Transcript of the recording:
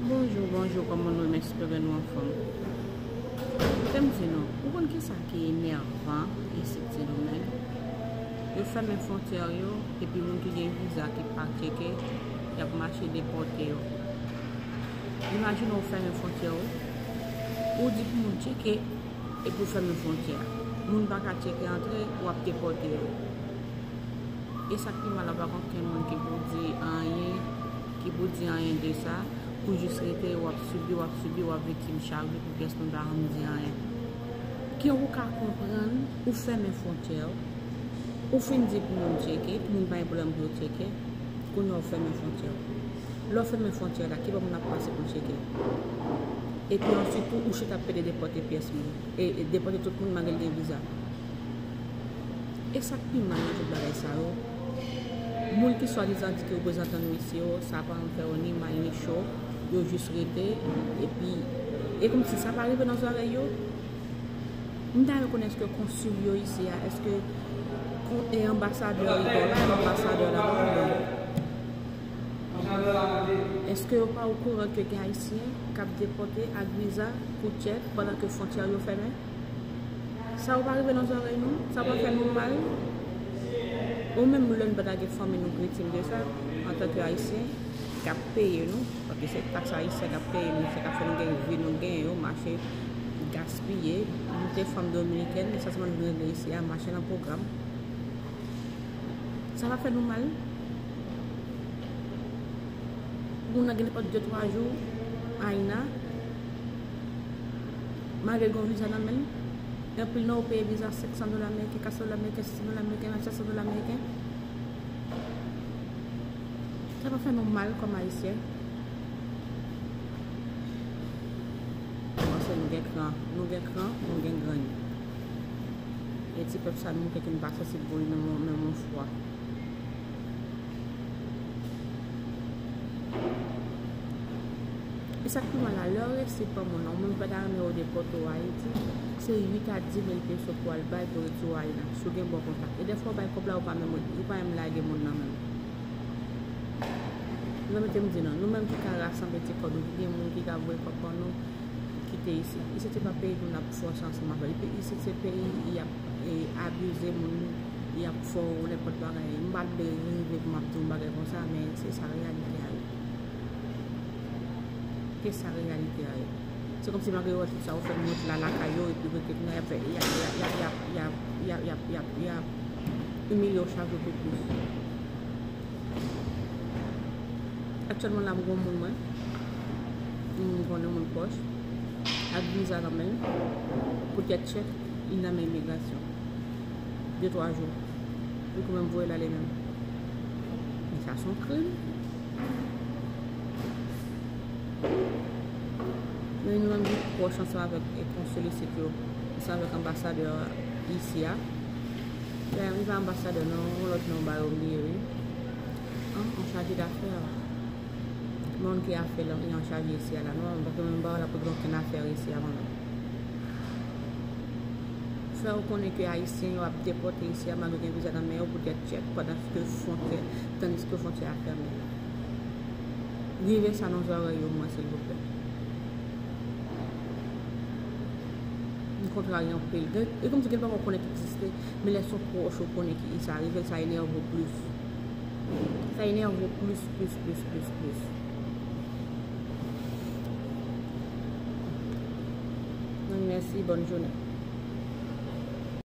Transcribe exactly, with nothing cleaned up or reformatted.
Bonjou, bonjou, kòman nou ye? M espere nou anfòm. Koute m di nou, ou konn kisa ki enèvan isit Sendomeng? Yo fèmen fwontyè yo, epi moun ki gen viza ki pa tcheke, y ap mache depòte yo. Imajine w fèmen fwontyè w, ou di pou moun tcheke, epi w fèmen fwontyè a. Moun pa ka tcheke antre, w ap depòte yo. E sa k pi mal la, pa gen okenn moun ki pou di anyen, ki pou di anyen de sa, ou jis rete, w ap sibi, w ap sibi, w ap viktim chak jou pou pyès moun pa janm di anyen. Ki ou ka konprann, ou fèmen fwontyè w, ou fin di pou moun tcheke, pou moun pa gen pwoblèm pou yo tcheke, kounye a w fèmen fwontyè w. Lè w fèmen fwontyè la, ki bò moun ap pase pou tcheke? Epi answit tou, ou chita ap pede depòte pyès moun. E, e depòte tout moun malgre l gen viza. E sa k pi mal nan tout bagay sa yo, moun ki swadizan di ki reprezantan nou isi yo, sa pa janm fè yo ni mal ni cho, yo jis rete, epi e kòmsi sa pa rive nan zòrèy yo. M ta renmen konnen èske konsil yo isi a, èske kon-, e anbasadè yo, yo pa anbasadè la, bon, bon. Èske yo pa okouran ke gen Ayisyen k ap depòte ak viza pou tchèk pandan ke fwontyè yo fèmen? Sa yo pa rive nan zòrèy nou? Sa pa fè nou mal? Ou menm lè n pa ta gen fanmi nou k viktim de sa, antanke Ayisyen k ap peye nou, paske se taks ayisyen k ap peye nou, se k ap fè nou gen vi nou gen yo, mache gaspiye, nou te fanm dominikèn, men sa sèlman nou vin regle isi a, mache nan pwogram. Sa pa fè nou mal? Moun nan gen nenpòt de twa jou, Ayina, malgre l gen yon viza nan men l, anpil nan yo peye viza senk san dola ameriken, kat san dola ameriken, sis san dola ameriken, nan sèt san dola ameriken. Sa pa fè nou mal kòm Ayisyen? Mwen panse nou gen kran, nou gen kran, nou gen grann. E ti pèp sa nou montre ke nou pa sansib pou li menm, menm yon fwa. E sa k pi mal la, lè w resi pran moun nan, moun pa ta renmen yo depòte w Ayiti, se uit a di mil peso pou w al bay pou retire w Ayina, si w gen bon kontak. E dèfwa w bay kòb la, ou pa menm, ou pa menm lage moun nan menm. Nan mete m di nou, nou menm ki ka rasanble ti kòb nou, ki gen moun ki ka voye kòb ban nou, kite isit. Isit se pa peyi pou n ap fòse ansanm avè l. Isit se peyi y ap, e, abize moun, y ap fè w nenpòt bagay. M pa t vle rive pou m ap di yon bagay konsa, men se sa reyalite a ye. Se sa reyalite a ye. Se kòmsi malgre yo wè tout sa ou fè, nou rete la lakay yo, epi rete kounye a y ap fè, y ap, y ap, y ap imilye w chak jou pi plis. Aktyèlman la, m gen yon moun mwen, m konnen, moun pwòch, ak viza nan men l, poutèt tchèk, li nan men imigrasyon. De twa jou. Li kanmenm voye l ale menm. Men sa se yon krim. Men nou menm ki pwòch ansanm avèk, e, konsil isit yo, ansanm avèk anbasadè isi a. Li pa anbasadè non, yon lòt non ba yo bliye wi. An, an chaje dafè. Moun ki afè lan, li an chaje isi a la non, paske mwen m pa wè l ap regle okenn afè isi a mwen menm. Fè yo konnen ke Ayisyen yo ap depòte isi a malgre gen viza nan men yo poutèt tchèk pandan ke fwontyè, tandiske fwontyè a fèmen. Rive sa nan zòrèy yo mwen silvouplè. M kontrarye anpil. Gen, e kòmsi gen bagay ou konnen ki egziste, men lè se yon pwòch ou konnen ki sa rive l, sa enève w plis. Sa enève w plis, plis, plis, plis, plis. Mèsi, bòn jounen.